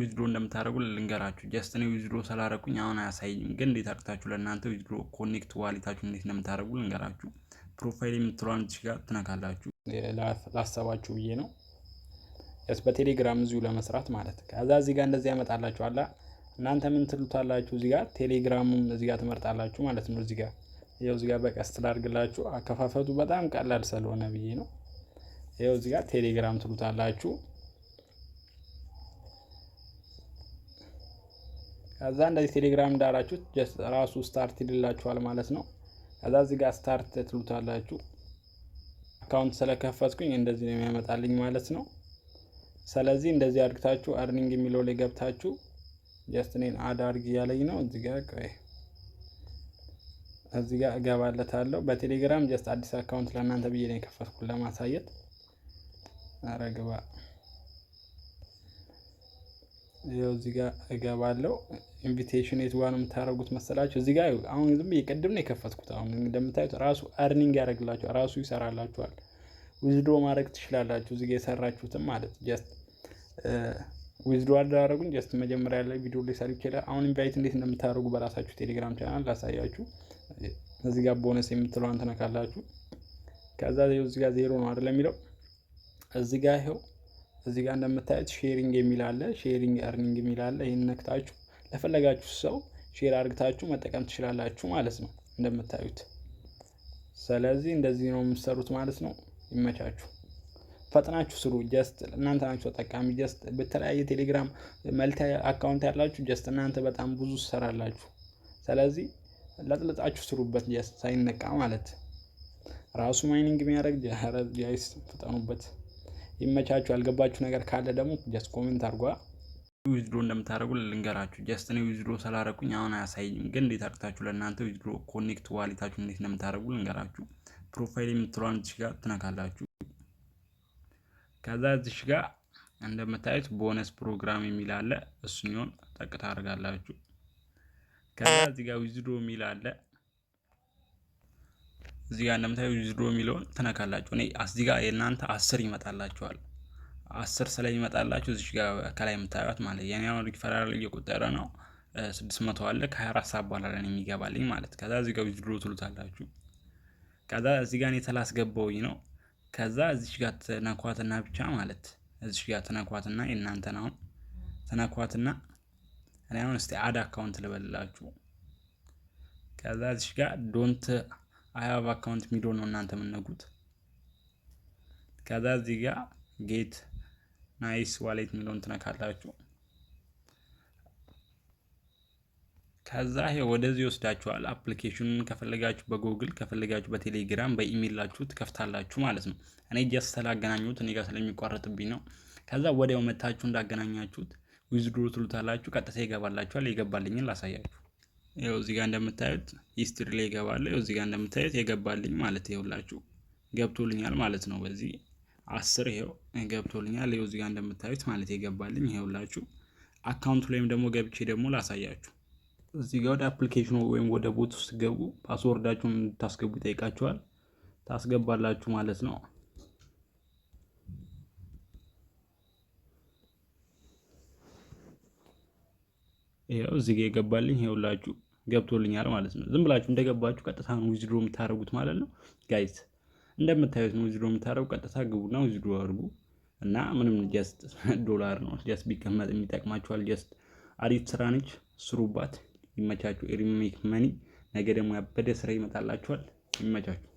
Withdraw እንደምታደርጉ ልንገራችሁ። Just እኔ withdraw ስላደረኩኝ አሁን አያሳይኝም፣ ግን እንዴት አድርጋችሁ ለእናንተ withdraw connect wallet ኣችሁ እንዴት እንደምታደርጉ ልንገራችሁ። Profile የምትለዋን እዚህ ጋር ትነካላችሁ። ላሰባችሁ ብዬ ነው። ስ በቴሌግራም እዚሁ ለመስራት ማለት። ከዛ እዚህ ጋር እንደዚህ ያመጣላችኋል። እናንተ ምን ትሉታላችሁ? እዚህ ጋር ቴሌግራሙን እዚህ ጋር ትመርጣላችሁ ማለት ነው። እዚህ ጋር ይኸው እዚህ ጋር በቀስት ላድርግላችሁ፣ አከፋፈቱ በጣም ቀላል ስለሆነ ብዬ ነው። ይኸው እዚህ ጋር ቴሌግራም ትሉታላችሁ። ከዛ እንደዚህ ቴሌግራም እንዳላችሁት just ራሱ start ይልላችኋል ማለት ነው። ከዛ እዚህ ጋር start ትሉታላችሁ። Account ስለከፈትኩኝ እንደዚህ ነው የሚያመጣልኝ ማለት ነው። ስለዚህ እንደዚህ አድርግታችሁ earning የሚለው ላይ ገብታችሁ just እኔን add አድርግ እያለኝ ነው። እዚህ ጋር ቆይ፣ እዚህ ጋር እገባለታለሁ። በቴሌግራም just አዲስ account ለእናንተ ብዬ ነው የከፈትኩት ለማሳየት። ኧረ ግባ። ይኸው እዚህ ጋር እገባለሁ። Invitation የት ጋር ነው የምታደርጉት መሰላችሁ? እዚህ ጋር አሁን ዝም ብዬ ቅድም ነው የከፈትኩት። አሁን እንደምታዩት ራሱ earning ያደርግላችኋል፣ ራሱ ይሰራላችኋል። Withdraw ማድረግ ትችላላችሁ። እዚህ ጋር የሰራችሁትም ማለት just withdraw አደራረጉን just መጀመሪያ ላይ ቪዲዮ ላይ ሰር ይችላል። አሁን invite እንዴት እንደምታደርጉ በራሳችሁ ቴሌግራም ቻናል ላሳያችሁ። እዚህ ጋር ቦነስ የምትለዋን ትነካላችሁ። ከዛ እዚህ ጋር ዜሮ ነው አይደል የሚለው? እዚህ ጋር ይኸው እዚህ ጋር እንደምታዩት sharing የሚል አለ። Sharing earning የሚል አለ። ይህን ነክታችሁ ለፈለጋችሁ ሰው share አድርግታችሁ መጠቀም ትችላላችሁ ማለት ነው እንደምታዩት። ስለዚህ እንደዚህ ነው የምትሰሩት ማለት ነው። ይመቻችሁ። ፈጥናችሁ ስሩ። Just እናንተ ናችሁ ተጠቃሚ። Just በተለያየ ቴሌግራም multi account ያላችሁ just እናንተ በጣም ብዙ ትሰራላችሁ። ስለዚህ ለጥልጣችሁ ስሩበት፣ just ሳይነቃ ማለት ራሱ mining የሚያደርግ guys ፍጠኑበት። ይመቻችሁ። ያልገባችሁ ነገር ካለ ደግሞ just comment አድርጓ። Withdraw እንደምታደርጉ ልንገራችሁ። Just እኔ withdraw ስላደረኩኝ አሁን አያሳይኝም፣ ግን እንዴት አድርጋችሁ ለእናንተ withdraw connect wallet ኣችሁ እንዴት እንደምታደርጉ ልንገራችሁ። Profile የምትለዋን እዚህ ጋር ትነካላችሁ። ከዛ እዚህ ጋር እንደምታዩት bonus program የሚል አለ። እሱኛውን ጠቅ ታደርጋላችሁ። ከዛ እዚህ ጋር withdraw የሚል አለ። እዚህ ጋር እንደምታዩት withdraw የሚለውን ትነካላችሁ። እኔ እዚህ ጋር የእናንተ 10 ይመጣላችኋል። 10 ስለሚመጣላችሁ እዚህ ጋር ከላይ የምታዩት ማለት የኔ አሁን ሪፈራል እየቆጠረ ነው። 600 አለ፣ ከ24 ሰዓት በኋላ ላይ የሚገባልኝ ማለት። ከዛ እዚህ ጋር withdraw ትሉታላችሁ። ከዛ እዚህ ጋር እኔ ስላስገባውኝ ነው። ከዛ እዚች ጋር ትነኳትና ብቻ ማለት እዚች ጋር ትነኳትና የእናንተን አሁን ትነኳትና እኔ አሁን እስቲ add account ልበልላችሁ። ከዛ እዚች ጋር don't I have account የሚለው ነው እናንተ የምትነኩት። ከዛ እዚህ ጋር get nice wallet የሚለውን ትነካላችሁ። ከዛ ይሄ ወደዚህ ይወስዳችኋል። Application ኑን ከፈለጋችሁ በጉግል፣ ከፈለጋችሁ በቴሌግራም፣ በኢሜይላችሁ ትከፍታላችሁ ማለት ነው። እኔ just ስላገናኙት እኔ ጋር ስለሚቋረጥብኝ ነው። ከዛ ወዲያው መታችሁ እንዳገናኛችሁት withdraw ትሉታላችሁ። ቀጥታ ይገባላችኋል። የገባልኝን ላሳያችሁ። ይኸው እዚህ ጋር እንደምታዩት history ላይ ይገባል። ይኸው እዚህ ጋር እንደምታዩት የገባልኝ ማለት ይኸውላችሁ ገብቶልኛል ማለት ነው። በዚህ 10 ይኸው ገብቶልኛል። ይኸው እዚህ ጋር እንደምታዩት ማለት የገባልኝ ይኸውላችሁ። Account ኡ ላይም ደግሞ ገብቼ ደግሞ ላሳያችሁ። እዚህ ጋር ወደ application ኑ ወይም ወደ bot ውስጥ ገቡ፣ password ኣችሁን እንድታስገቡ ይጠይቃችኋል። ታስገባላችሁ ማለት ነው። ይኸው እዚህ ጋር የገባልኝ ይኸውላችሁ ገብቶልኛል ማለት ነው። ዝም ብላችሁ እንደገባችሁ ቀጥታ ነው withdraw የምታደርጉት ማለት ነው guys። እንደምታዩት ነው withdraw የምታደርጉ። ቀጥታ ግቡና withdraw አድርጉ እና ምንም just ዶላር ነው፣ just ቢቀመጥ የሚጠቅማችኋል። Just አሪፍ ስራ ነች፣ ስሩባት። ይመቻችሁ። Make money። ነገ ደግሞ ያበደ ስራ ይመጣላችኋል። ይመቻችሁ።